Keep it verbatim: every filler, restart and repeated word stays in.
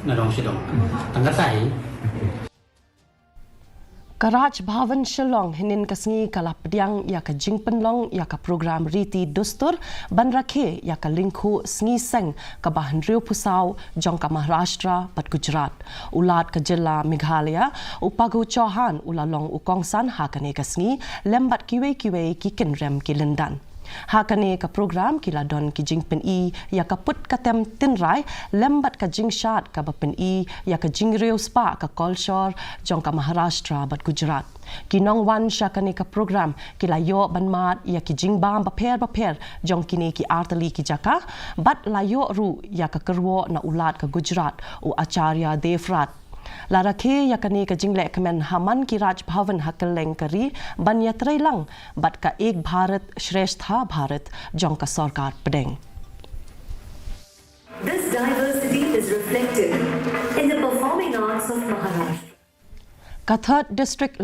Nadong shadong. Tang katai. Ka Raj Bhavan Shillong hynnin ka sngi ka la pdiang ïa ka jingpynlong ïa ka program Riti Dustur ban rakhe ïa ka lyngkhuh sngi seng kaba hynriewphew saw jong ka Maharashtra bad Gujarat. U Lat ka jylla Meghalaya, u Paggu Chauhan, u la long u kongsan ha kane ka sngi lem bad kiwei kiwei ki kynrem ki lyndan. Ha kane ka program ki la don ki jingpyni ïa ka put ka tem tynrai lem bad ka jingshad kaba pyni ïa ka jingriewspah ka kolshor jong ka Maharashtra bad Gujarat. Ki nongwan sha kane ka program ki la ïoh ban mad ïa ki jingbam bapher bapher jong kine ki artylli ki jaka bad la ïoh ruh ïa ka kyrwoh na u Lat ka Gujarat, u Acharya Devrat. La rakhe ïa kane ka jinglehkmen ha man ki Raj Bhavan ha kylleng ka ri ban ïatreilang bad ka Ek Bharat Shreshtha Bharat jong ka Sorkar Pdeng. This diversity is reflected in the performing arts of Maharashtra. Ka Third District